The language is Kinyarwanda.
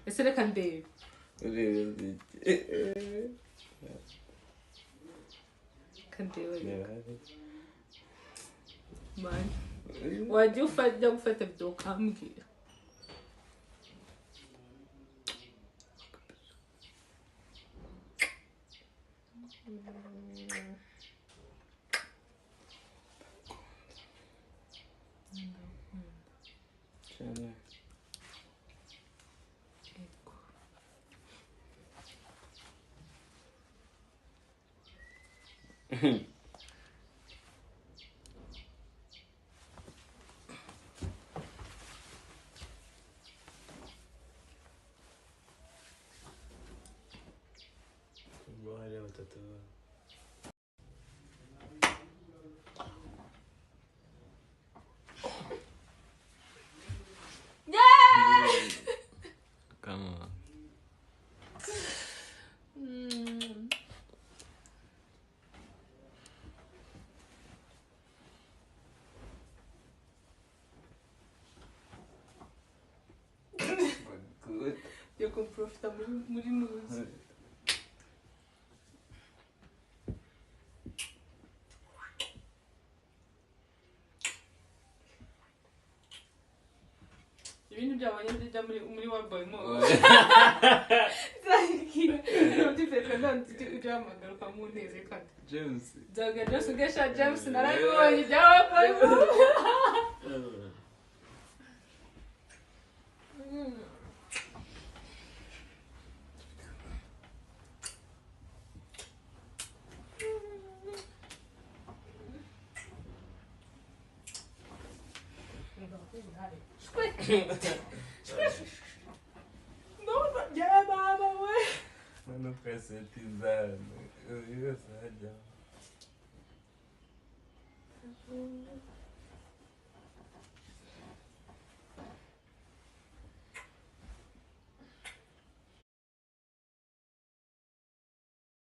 Ese reka ndebe. Reka ndebe. Man. Wajya ufata gufata video ukambwira. Cyane. Ubwo hari batatu. Yeah! Come on. Good. Eu compro tá muri nuzi. Ibintu byabonye bijya muri one boy mo. Zakira. Ndifeka ndanzi uhamagara ukamuneze kandi. James. Nzaga James ugesha James narabibonye bya one boy mo. No, yeah, mama, we. Mano presentizando. Eu ia.